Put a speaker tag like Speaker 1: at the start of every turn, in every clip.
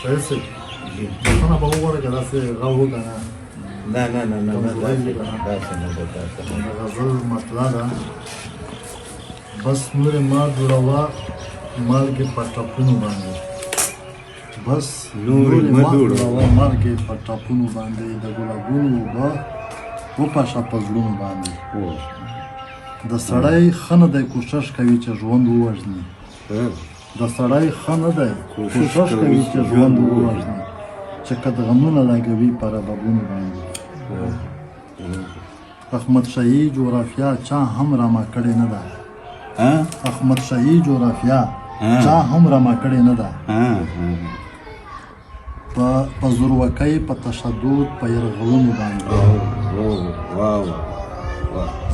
Speaker 1: صحیح صاحب، بخښنه به وغواړه که داسې غږ وکړه.
Speaker 2: نه نه نه نه نه، داسې داسې نه ده، داسې نه.
Speaker 1: د غزل مطلع ده. بس نورې ما جوړوه مالګې په ټپونو باندې، بس
Speaker 2: نورې
Speaker 1: نورې
Speaker 2: مه
Speaker 1: ما
Speaker 2: جوړوه.
Speaker 1: جوړوه مالګې په ټپونو باندې، د ګلابونو اوبه وپاشه په زړونو باندې. د سړی ښه نه دی کوشش کوي چې ژوند ووژني، د سړی ښه نه دی
Speaker 2: کوشش
Speaker 1: کوشش کوي چې ژوند ووژني، چې قدغنونه لګوي په ربابونو باندې. احمد شاهي جغرافیا چا هم راما کړې نه ده.
Speaker 2: ها.
Speaker 1: احمد شاهي جغرافیا
Speaker 2: ها.
Speaker 1: چا هم راما کړې نه ده.
Speaker 2: ها ها.
Speaker 1: په زورواکۍ، په تشدد، په یرغلونو باندې.
Speaker 2: واه واه.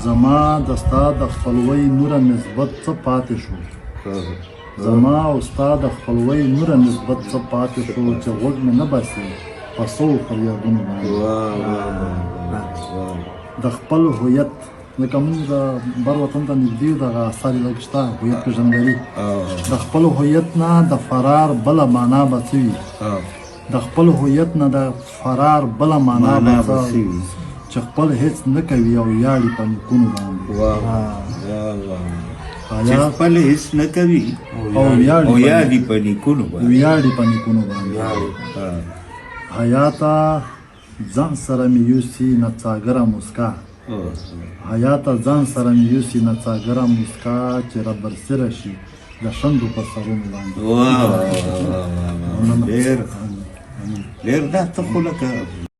Speaker 1: زما د ستا د خپلوۍ نوره نسبت څه پاتې شو، زما او ستا د خپلوۍ نوره نسبت څه پاتې شو، چې غوږ مې نه باسي په سوو فریادونو باندې.
Speaker 2: واه واه واه.
Speaker 1: د خپل هویت، لکه موږ د بر وطن ته نږدې یو، دغه اثار یې لږ شته، هویت پېژندګلي. د خپل هویت نه د فرار بله معنا به څه وي؟ د خپل هویت نه د فرار بله معنا
Speaker 2: معنا
Speaker 1: به
Speaker 2: به
Speaker 1: څه
Speaker 2: څه وي؟
Speaker 1: چې خپل هیڅ نه کوي او ویاړي په نیکونو باندې.
Speaker 2: واه واه واه. چې
Speaker 1: حیا
Speaker 2: خپل هیڅ نه کوي
Speaker 1: او ویاړي
Speaker 2: او
Speaker 1: په
Speaker 2: یادي په نیکونو باندې.
Speaker 1: ویاړي په نیکونو باندې. حیاته ځان سره مې یوسي نڅاګره موسکا، حیاته ځان سره مې یوسي نڅاګره موسکا، چې رابرسېره شي د شونډو په سرونو باندې.
Speaker 2: واه واه واه. ډېر ډېر. دا ته خو لکه